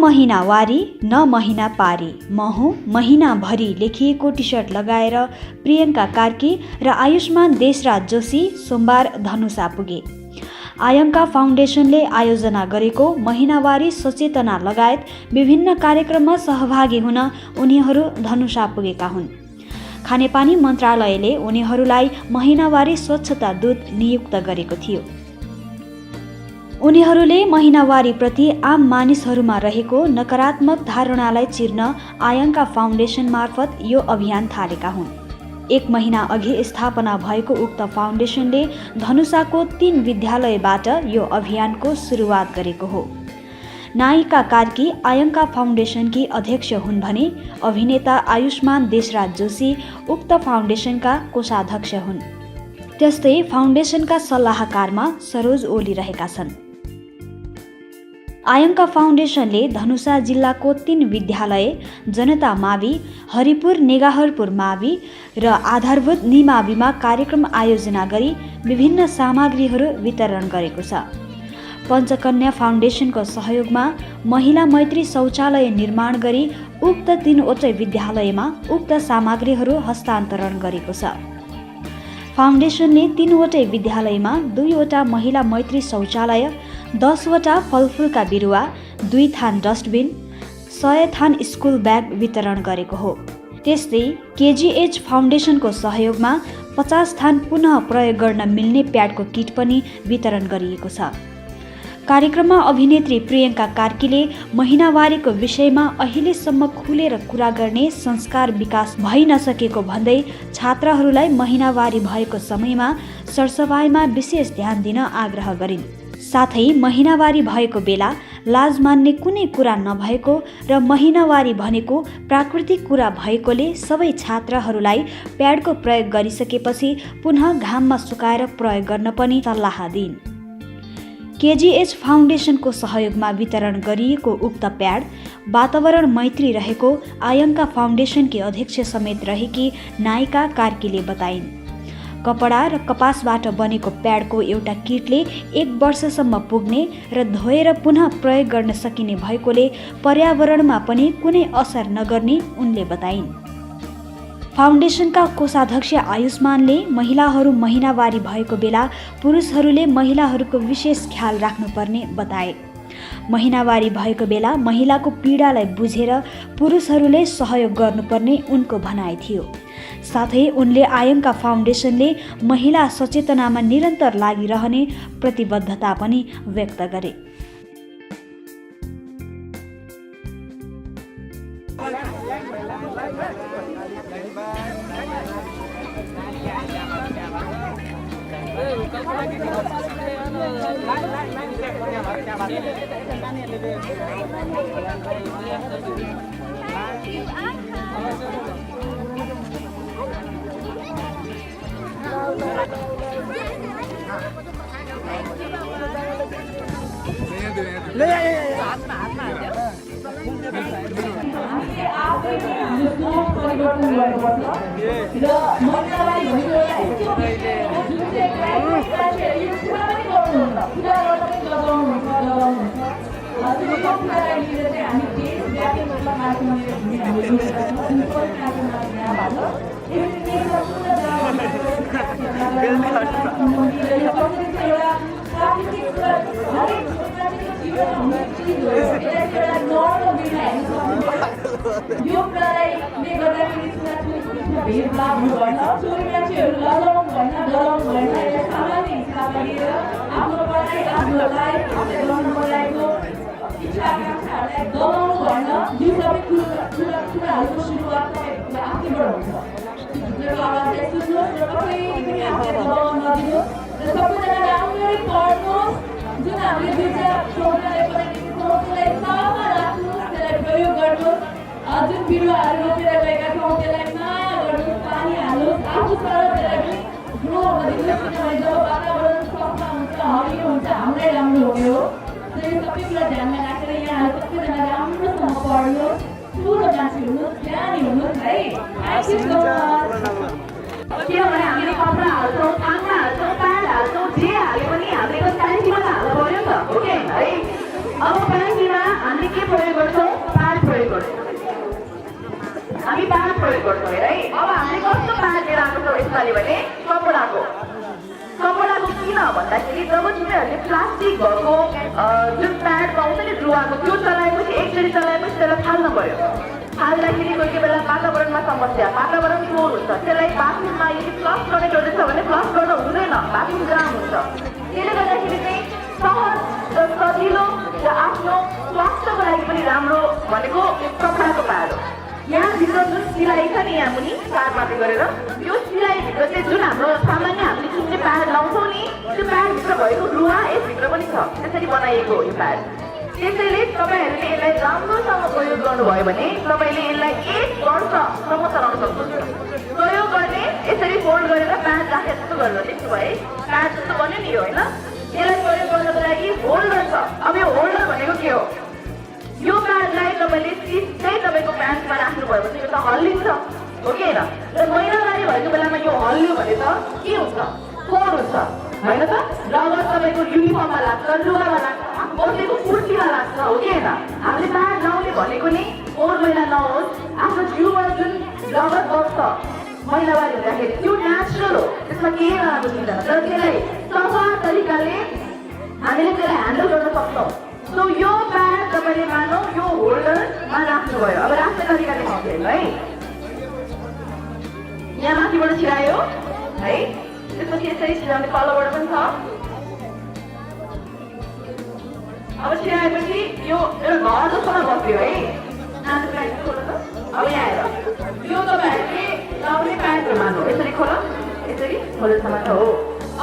महिनावारी न महिना पारी म हुँ महिनाभरि लेखिएको टी सर्ट लगाएर प्रियङ्का कार्की र आयुष्मान देशराज जोशी सोमबार धनुषा पुगे। आयङ्का फाउन्डेसनले आयोजना गरेको महिनावारी सचेतना लगायत विभिन्न कार्यक्रममा सहभागी हुन उनीहरू धनुषा पुगेका हुन्। खानेपानी मन्त्रालयले उनीहरूलाई महिनावारी स्वच्छता दूत नियुक्त गरेको थियो। उनीहरूले महिनावारीप्रति आम मानिसहरूमा रहेको नकारात्मक धारणालाई चिर्न आयङ्का फाउन्डेसन मार्फत यो अभियान थालेका हुन्। 1 महिना अघि स्थापना भएको उक्त फाउन्डेसनले धनुषाको 3 विद्यालयबाट यो अभियानको सुरुवात गरेको हो। नायिका कार्की आयङ्का फाउन्डेसनकी अध्यक्ष हुन् भने अभिनेता आयुष्मान देशराज जोशी उक्त फाउन्डेसनका कोषाध्यक्ष हुन्। त्यस्तै फाउन्डेसनका सल्लाहकारमा सरोज ओली रहेका छन्। आयङ्का फाउन्डेसनले धनुषा जिल्लाको 3 विद्यालय जनता मावि, हरिपुर नेगाहरपुर मावि र आधारभूत निमाविमा कार्यक्रम आयोजना गरी विभिन्न सामग्रीहरू वितरण गरेको छ। पञ्चकन्या फाउन्डेसनको सहयोगमा महिला मैत्री शौचालय निर्माण गरी उक्त 3वटै विद्यालयमा उक्त सामग्रीहरू हस्तान्तरण गरेको छ। फाउन्डेसनले 3वटै विद्यालयमा 2वटा महिला मैत्री शौचालय, 10वटा फलफुलका बिरुवा, 2 थान डस्टबिन, 100 थान स्कुल ब्याग वितरण गरेको हो। त्यस्तै केजीएच फाउन्डेसनको सहयोगमा 50 थान पुनः प्रयोग गर्न मिल्ने प्याडको किट पनि वितरण गरिएको छ। कार्यक्रममा अभिनेत्री प्रियङ्का कार्कीले महिनावारीको विषयमा अहिलेसम्म खुलेर कुरा गर्ने संस्कार विकास भइ नसकेको भन्दै छात्राहरूलाई महिनावारी भएको समयमा सरसफाइमा विशेष ध्यान दिन आग्रह गरिन्। साथै महिनावारी भएको बेला लाज मान्ने कुनै कुरा नभएको र महिनावारी भनेको प्राकृतिक कुरा भएकोले सबै छात्राहरूलाई प्याडको प्रयोग गरिसकेपछि पुनः घाममा सुकाएर प्रयोग गर्न पनि सल्लाह दिइन्। केजीएच फाउन्डेसनको सहयोगमा वितरण गरिएको उक्त प्याड वातावरण मैत्री रहेको आयङ्का फाउन्डेसनकी अध्यक्ष समेत रहेकी नायिका कार्कीले बताइन्। कपडा र कपासबाट बनेको प्याडको एउटा किटले 1 वर्षसम्म पुग्ने र धोएर पुनः प्रयोग गर्न सकिने भएकोले पर्यावरणमा पनि कुनै असर नगर्ने उनले बताइन्। फाउन्डेसनका कोषाध्यक्ष आयुष्मानले महिलाहरू महिनावारी भएको बेला पुरुषहरूले महिलाहरूको विशेष ख्याल राख्नुपर्ने बताए। महिनावारी भएको बेला महिलाको पीडालाई बुझेर पुरुषहरूले सहयोग गर्नुपर्ने उनको भनाइ थियो। साथै उनले आयङ्का फाउन्डेसनले महिला सचेतनामा निरन्तर लागिरहने प्रतिबद्धता पनि व्यक्त गरे। यो कुराले गर्दाखेरि भेदभाव भएन, छोरी मान्छेहरू लजाउनु भएन, डराउनु भएन। यसलाई सामान्य हिसाबमा लिएर आफ्नो पढाइ, आफ्नो लाइफ, आफूले गर्नु परेको इच्छा आकाङ्क्षाहरूलाई दबाउनु भएन। यो सबै कुराहरूको सुरुवात तपाईँले आफैबाट हुन्छ। भित्रको आवाजलाई सुन्नुहोस् र कहिले पनि आफूलाई दबाउन नदिनुहोस् र सबैजना राम्ररी पढ्नुहोस्। जुन हामीले दुईटा शौचालय बनाइदिएको छौँ त्यसलाई सफा राख्नुहोस्, त्यसलाई प्रयोग गर्नुहोस्। जुन बिरुवाहरू रोपेर गएका छौँ त्यसलाई माया गर्नुहोस्, पानी हाल्नुहोस्, आफूसँग त्यसलाई पनि ग्रो हुन दिनुहोस्। किनभने जब वातावरण सफा हुन्छ, हरियो हुन्छ, हाम्रै राम्रो हो। यो सबै कुरा ध्यानमा राखेर यहाँहरू सबैजना राम्रोसँग पढ्नुहोस्, ठुलो मान्छे हुनुहोस्, ज्ञानी हुनुहोस् है। किनभने हामीले कपडा हाल्छौँ, थाङ्ना हाल्छौँ, प्याड हाल्छौँ, जे हाले पनि हामीले त क्वालिटीबाट हाल्नु पर्यो नि त, हो कि है। अब क्वालिटीमा हामीले के प्रयोग गर्छौँ? प्याड प्रयोग गर्छौँ। हामी प्याड प्रयोग गर्छौँ है। अब हामीले कस्तो प्याड लिएर आएको छौँ यसपालि भने कपडाको किन भन्दाखेरि जब तिमीहरूले प्लास्टिक भएको जुन प्याड पाउँछ नि रुवाको त्यो चलाएपछि एकचोटि चलाएपछि त्यसलाई फाल्नु पर्यो। फाल्दाखेरि कोही कोही बेला वातावरणमा समस्या, वातावरण फोहोर हुन्छ, त्यसलाई बाथरुममा यदि फ्लस गर्ने गर्दैछ भने फ्लस गर्न हुँदैन, बाथरुम जाम हुन्छ। त्यसले गर्दाखेरि चाहिँ सहज र सजिलो र आफ्नो स्वास्थ्यको लागि पनि राम्रो भनेको कपडाको प्याड हो। यहाँभित्र जुन सिलाइ छ नि यहाँ मुनि तारमाथि गरेर यो सिलाइभित्र चाहिँ जुन हाम्रो सामान्य हामीले किन्ने प्याड लाउँछौँ नि त्यो प्याडभित्र भएको रुवा यसभित्र पनि छ। त्यसरी बनाइएको हो यो प्याड। त्यसैले तपाईँहरूले यसलाई राम्रोसँग प्रयोग गर्नुभयो भने तपाईँले यसलाई 1 वर्षसम्म चलाउन सक्नुहुन्छ। प्रयोग गर्ने यसरी फोल्ड गरेर प्याड राखेर जस्तो गरेर देख्नुभयो प्याड जस्तो बन्यो नि यो होइन। यसलाई प्रयोग गर्नको लागि होल्डर छ। अब यो होल्डर भनेको के हो? यो प्याडलाई तपाईँले सिधै तपाईँको प्यान्टमा राख्नुभयो भने यो त हल्लिन्छ हो कि होइन? र महिनावारी भएको बेलामा यो हल्लियो भने त के हुन्छ? फोहोर हुन्छ होइन त? रगत तपाईँको युनिफर्ममा लाग्छ, लुगामा लाग्छ, बसेको कुर्तीमा लाग्छ हो कि होइन? हामीले प्याड लाउने भनेको नि फोहोर मैला नहोस्, आफ्नो जिउमा जुन रगत बग्छ महिनावारी हुँदाखेरि त्यो नेचुरल हो, त्यसमा केही नराम्रो चिन्दैन। तर त्यसलाई सफा तरिकाले हामीले त्यसलाई ह्यान्डल गर्न सक्छौँ। सो यो प्याड तपाईँले मानौँ यो होल्डरमा राख्नुभयो। अब राख्ने तरिका देखाउँछु है। यहाँ माथिबाट छिरायो है, त्यसपछि यसरी छिराउने तलबाट पनि छ। अब छिराएपछि यो एउटा घर जस्तोमा बस्यो है। अब यहाँ आएर यो तपाईँहरूले लाउने प्याडहरू मान्नु यसरी खोल, यसरी खोलेसम्म त हो।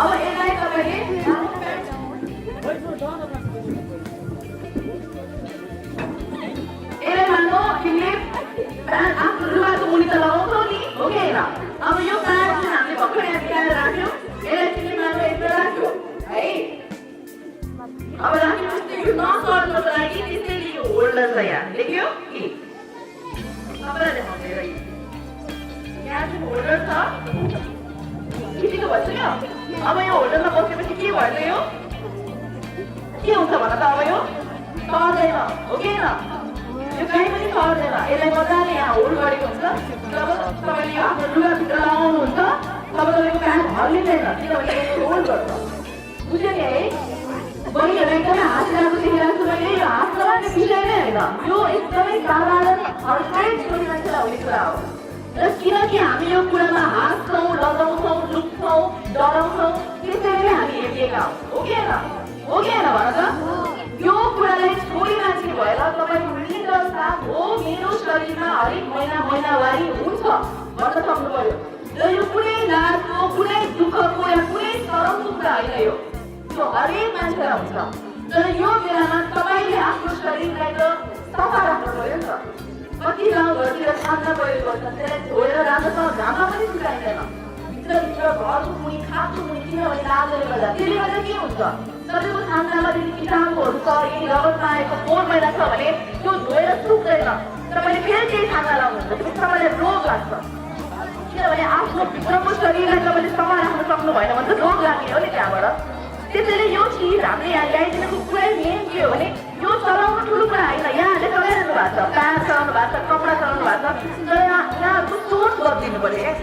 अब यसलाई तपाईँले मानो तिमीले प्याड आफ्नो लुगाको मुनि त लगाउँछौ नि हो कि होइन? अब यो प्याड जुन हामीले भर्खर यहाँ भित्राएर राख्यौँ यसलाई तिमीले मानो यस्तो राख्यो है। अब राखेपछि यो नसर्नको लागि त्यसैले यो होल्डर छ यहाँ देख्यो कि तपाईँलाई देखाउँदै है। यहाँ जुन होल्डर छ खिचेको भन्छ क्या। अब यो होल्डरमा बसेपछि के भन्छ? यो के हुन्छ भन त? अब यो सर्दैन हो कि होइन? यो कहीँ पनि सर्दैन। यसलाई मजाले यहाँ होल्ड गरेको हुन्छ। जब तपाईँले यो आफ्नो लुगाभित्र लगाउनुहुन्छ तब तपाईँको प्याड हल्लिँदैन किनभने यसले होल्ड गर्छ। बुझ्यो नि है? बहिनीहरू एकदमै हाँसिरहेको देखिरहेको छु मैले। यो हाँस्न लाग्ने विषय नै होइन, यो एकदमै साधारण हरेक छोरी मान्छेलाई हुने कुरा हो। र किनकि हामी यो कुरामा हाँस्छौँ, लजाउँछौँ, लुक्छौँ, डराउँछौँ, त्यसैले हामी हेरिएका हो कि होइन? हो कि होइन भन त? यो कुरालाई छोरी मान्छे भएर तपाईँको मिडल क्लास हो मेरो शरीरमा हरेक महिनावारी हुन्छ भन्न सक्नु पर्यो। र यो कुनै लाजको, कुनै दुःखको या कुनै शरमको कुरा होइन। यो हरेक मान्छेलाई हुन्छ। तर यो बेलामा तपाईँले आफ्नो शरीरलाई त सफा राख्नु पर्यो नि त। कति गाउँघरतिर सामना प्रयोग गर्छन्, त्यसलाई धोएर राम्रोसँग घाममा पनि सुकाइँदैन। भित्रभित्र घरको मुनि, खाटको मुनि, किनभने लाजले गर्दा। त्यसले गर्दा के हुन्छ? तपाईँको सामनामा यदि कीटाणुहरू छ, यदि रगतमा आएको फोहोर मैला छ भने त्यो धोएर सुक्दैन। तपाईँले फेरि केही खाना लाउनुहुन्छ भने तपाईँलाई रोग लाग्छ। किनभने आफ्नो भित्रको शरीरलाई तपाईँले सफा राख्न सक्नु भएन भने त रोग लाग्ने हो नि त्यहाँबाट। त्यसैले यो चिज हामीले यहाँ ल्याइदिनुको कुरै मेन के हो भने यो चलाउनु ठुलो कुरा होइन। यहाँहरूले चलाइरहनु भएको छ, प्याड चलाउनु भएको छ, कपडा चलाउनु भएको छ, तर यहाँहरूको सोच बदलिनु पर्यो क्या।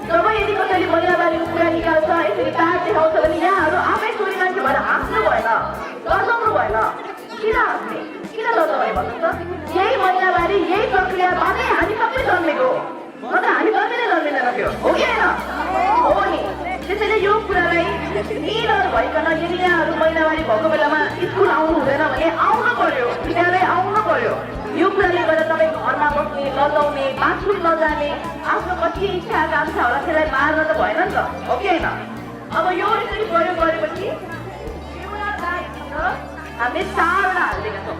जब यदि कसैले महिनावारीको कुरा निकाल्छ, यसरी प्याड देखाउँछ भने यहाँहरू आफै छोरी मान्छे भएर हाँस्नु भएन, लजाउनु भएन। किन हाँस्ने, किन लजाउने भन्नु त? यही महिनावारी, यही प्रक्रियाबाटै हामी सबै जन्मेको हो। म त हामी जन्मिँदै जन्मिँदैन थियो हो कि होइन? हो नि। त्यसैले यो कुरालाई निडर भइकन यदि यहाँहरू महिनावारी भएको बेलामा स्कुल आउनु हुँदैन भने आउनु पर्यो, विद्यालय आउनु पर्यो। यो कुराले गर्दा तपाईँ घरमा बस्ने, लजाउने, बाथरुम नजाने, आफ्नो कति इच्छा आकाङ्क्षा होला त्यसलाई मार्न त भएन नि त हो कि होइन? अब यो यसरी प्रयोग गरेपछि एउटा ब्यागभित्र हामीले 4वटा हालिदिएका छौँ।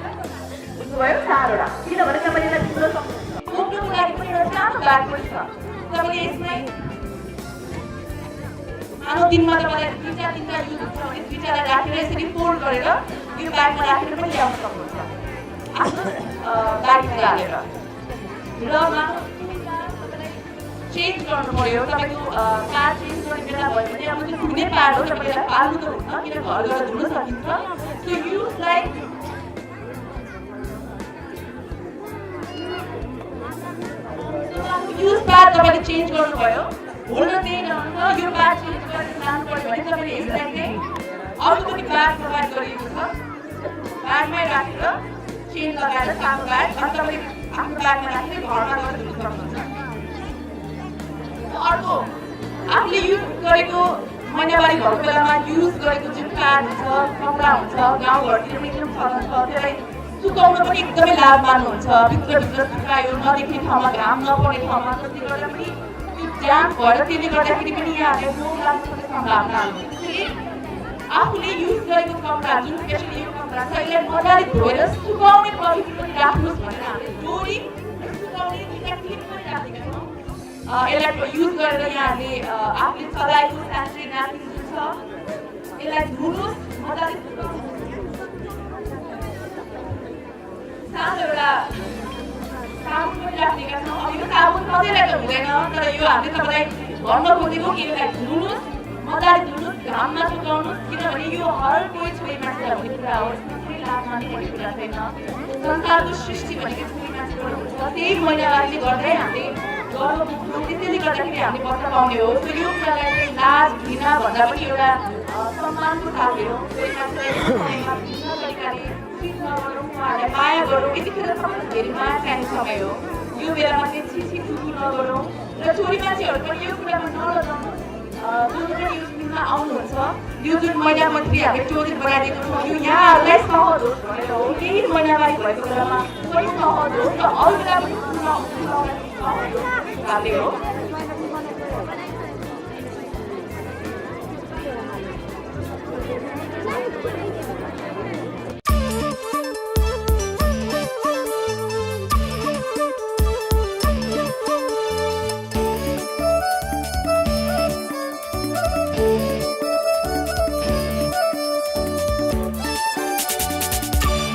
बुझ्नुभयो? 4वटा। किनभने तपाईँले यसलाई भित्र सक्नुहुन्छ। बोक्नुको लागि पनि एउटा सानो ब्याग पनि छ। तपाईँले यसमै मानव दिनमा तपाईँलाई 2-4 युज हुन्छ भने 2टालाई राखेर यसरी फोल्ड गरेर यो ब्यागमा राखेर पनि ल्याउन सक्नुहुन्छ आफ्नो ब्यागमा हालेर। र मानव चेन्ज गर्नु पर्यो तपाईँको प्याड चेन्ज गर्ने बेला भयो भने अब त्यो धुने प्याड हो, तपाईँले यसलाई पाल्नु त हुन्न किन घर गएर धुन सकिन्छ। सो युज लाइक तपाईँले चेन्ज गर्नुभयो भोल्न त्यही नहुन्छ यो प्याड चेन्ज गरेर जानु पर्यो भने तपाईँले यसलाई चाहिँ अरू पनि प्याड प्रोभाइड गरिएको छ प्याडमै राखेर चेन लगाएर सानो प्याड अनि तपाईँले आफ्नो प्याडमा राखेर घरमा गएर धुन सक्नुहुन्छ अर्को आफूले युज गरेको महिनावारी घरको बेलामा युज गरेको जुन प्याड हुन्छ कपडा हुन्छ गाउँघरतिर पनि एकदम चलन छ त्यसलाई सुकाउन पनि एकदमै लाभ मान्नुहुन्छ भित्रभित्र सुकायो नदेख्ने ठाउँमा घाम नपर्ने ठाउँमा त्यसले गर्दा पनि त्यो जाम भएर त्यसले गर्दाखेरि पनि यहाँहरूले रोग लाग्न सक्ने सम्भावनाहरू हुन्छ त्यसैले आफूले युज गरेको कपडा जुन स्पेसली यो कपडा छ यसलाई मजाले धोएर सुकाउने प्रविधि पनि राख्नुहोस् भनेर हामीले डोरी सुकाउने दुईटा क्लिप पनि राखेका छौँ यसलाई युज गरेर यहाँहरूले आफूले चलाएको सेनिटरी न्यापकिन जुन छ यसलाई धुनुहोस् मजाले सानो एउटा साबुन पनि राखेका छौँ अब यो साबुन कसैलाई त हुँदैन तर यो हामीले तपाईँलाई भन्न खोजेको कि यसलाई धुनुहोस् मजाले धुनुहोस् घाममा सुकाउनुहोस् किनभने यो हर कोही छोरी मान्छेलाई हुने कुरा हो कुनै लाभ मान्नुपर्ने कुरा छैन संसारको सृष्टि भनेको छोरी मान्छेबाट हुन्छ त्यही महिनावारीले गर्दै हामीले गर्व पुग्छौँ त्यसैले गर्दाखेरि हामीले बच्चा पाउने हो सो यो कुरालाई चाहिँ लाज घृणा भन्दा पनि एउटा सम्मानको साथ हेरौँ छोरी मान्छेलाई समयमा भिन्न तरिकाले ट्रिट नगरौँ उहाँहरूलाई माया गरौँ यतिखेर सबभन्दा धेरै माया चाहिने समय हो यो बेलामा चाहिँ छिछि छुटु नगरौँ र छोरी मान्छेहरू पनि यो कुरामा नलजाउँ जुन पनि यो फिल्ममा आउनुहुन्छ यो जुन महिला मन्त्री हामीले चौधरी बनाइदिएको छौँ यो यहाँहरूलाई सहज होस् भनेर हो केही महिनावारी भएको बेलामा पनि सहज होस् र अरू बेला पनि सहज हो